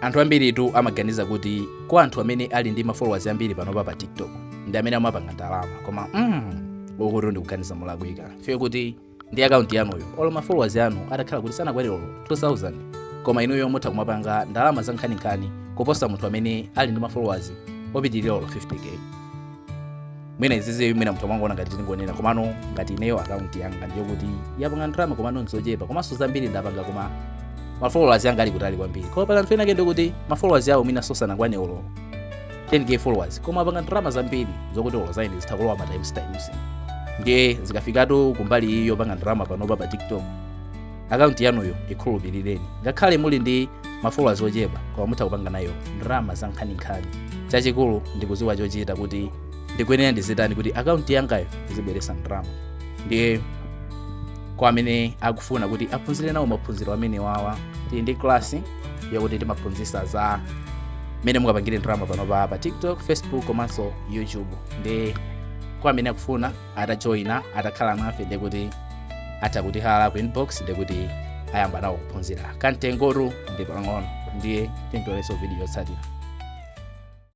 Anthu ambiritu amaganiza kuti kwa anthu amene ali ndi ma followers ambiri panopa pa TikTok ndi amene amapanga ndalama, koma ukuti ndikuganiza molakwika. Fiye kuti ndi akaunti yanuyo, olo ma followers anu atakhala kuti sanakwanire olo 2000, koma inuyo mutha kumapanga ndalama za nkhaninkhani kuposa munthu amene ali ndi ma followers opitirira olo 50K. Mwina izizi mwina munthu amangoona ngati tingonena, komano ngati ineyo akaunti yanga ndiyo kuti yapanga ndalama, komano nzochepa, komanso zambiri ndapanga, koma ma followers yanga ali kutali kwambiri. Koma pala anthu ena ake ndikuti ma followers yawo mwina sanakwane olo 10K followers, koma apanga ndalama zambiri zokuti olo zaine zitha kulowa ma times times. Ndiye zikafikatu kumbali iyi yopanga ndalama panopa pa TikTok, akaunti yanuyo ikhulupirireni, ngakhale muli ndi ma followers ochepa, koma mutha kupanga nayo ndalama za nkhaninkhani. Chachikulu ndikuziwa chochita, kuti ndikuyenera ndizitani kuti akaunti yangayo izibweresa ndalama. Ndiye kwa amene akufuna kuti aphunzire nawo maphunziro amene wawa, tili ndi klasi yakuti timaphunzitsa za mmene mungapangire ndalama panopa pa TikTok, Facebook komanso YouTube. Ndi kwa amene akufuna atajoyina, atakhala nafe, ndiye kuti atha kutihala ku inbox, ndiye kuti ayamba nawo kuphunzira. Kamtengotu ndi pang'ono. Ndiye tintoleso video yotsatira.